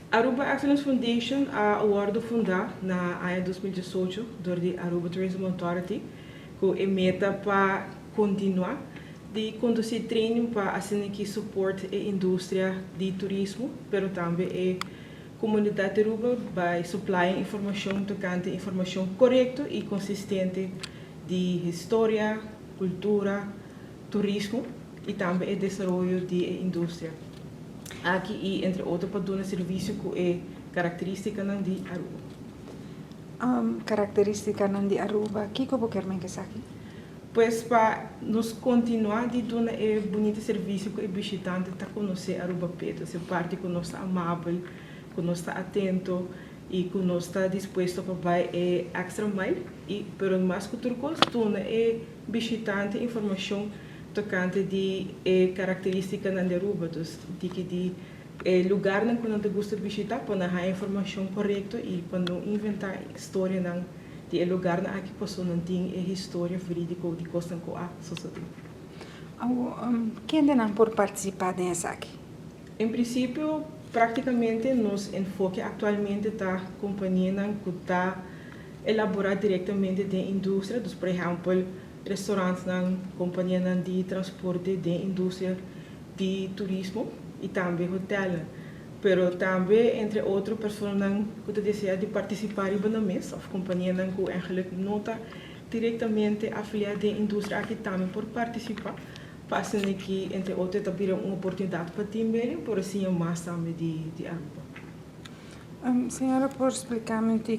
Aruba Excellence Foundation a wordo funda na aña 2018 door di Aruba Tourism Authority cu e meta pa continua di conduci training pa asina cu support e industria di turismo, pero tambe e comunidad di Aruba by supplying informacion tocante informacion corecto y consistente di historia, cultura, turismo y tambe e desaroyo di industria. Aki y, entre otro, pa duna servicio cu e caracteristicanan di Aruba. Caracteristicanan di Aruba, kico bo kier men cu esaki? Pues pa nos continua di duna e bunita servicio cu e bishitante ta conoce Aruba p'e, e parti cu nos ta amabel, cu nos ta atento y cu nos ta dispuesto pa bay e extra mile y, pero mas cu tur cos, duna e bishitante informacion tocante di e caracteristicanan di Aruba, dus di e lugarnan cu nan ta gusta bishita, pa nan haya informacion corecto y pa no inventa historianan di e lugarnan aki, paso nan tin e historia veridico di cosnan cu a sucede. Kendenan por participa den esaki? En principio, practicamente nos enfoke actualmente ta companianan cu ta elabora directamente den industria, dus, por ehempel, restaurantnan, companianan di transporte den industria di turismo y tambe hotel. Pero tambe, entre otro, personanan cu ta desea di participa riba nan mes, of companianan cu eigenlijk no ta directamente afilia den industria aki, tambe por participa. Pa asina cu, entre otro, tambe un oportunidad pa team building, por asina mas tambe di Aruba. Señora, por splica mi cu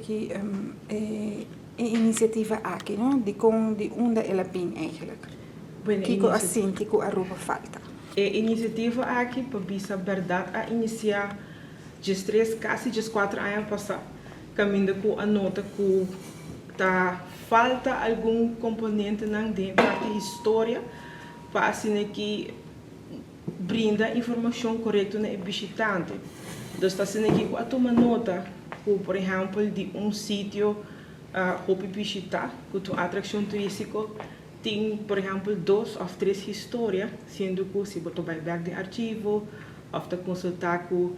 e iniciativa aki, no? Di con, di unda el a bin eigenlijk? Bueno, Kico a sinti cu Aruba falta? E iniciativa aki, pa bisa berdad, a inicia 13, casi 14 aña pasa, caminda cu a nota cu ta falta algun componentenan den parti historia pa asina cu brinda informacion corecto na bishitante. Dus ta asina cu a tuma nota cu, por ehempel, di un sitio hopi bishita, cu un atraccion turistico, tin, por ehempel, dos of tres historia, siendo cu si bo bay back den archivo, of ta consulta cu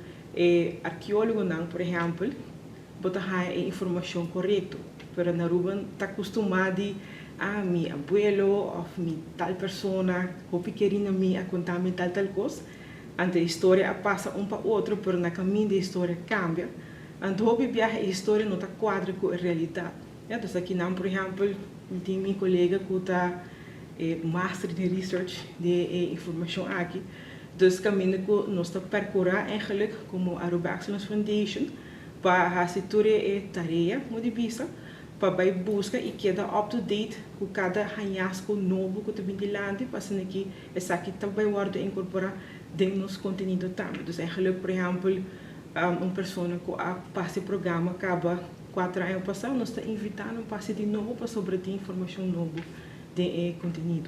arkeologonan, por ehempel, bo ta haya e informacion corecto. Pero na Aruba ta acostumbra di "mi abuelo of mi tal persona, hopi keri na mi, a conta mi tal tal cos". Anto e historia a pasa un pa otro, pero na caminda e historia a cambia. Anto hopi biaha e historia no ta cuadra cu e realidad. Ja, dus akinan, por ehempel, tin mi colega cu ta master di research di informacion aki. Dus caminda cu nos ta percura eigenlijk como Aruba Excellence Foundation pa haci tur e tarea, di bisa, pa bay busca y keda up to date cu cada hallazgo nobo cu ta bin dilanti, pa asina cu esaki tambe wordo incorpora den nos contenido tambe. Dus eigenlijk, por ehempel, un persona cu a pasa e programa caba 4 aña pasa, nos ta invitando pa pasa di nobo pa sobra tin informacion nobo den contenido.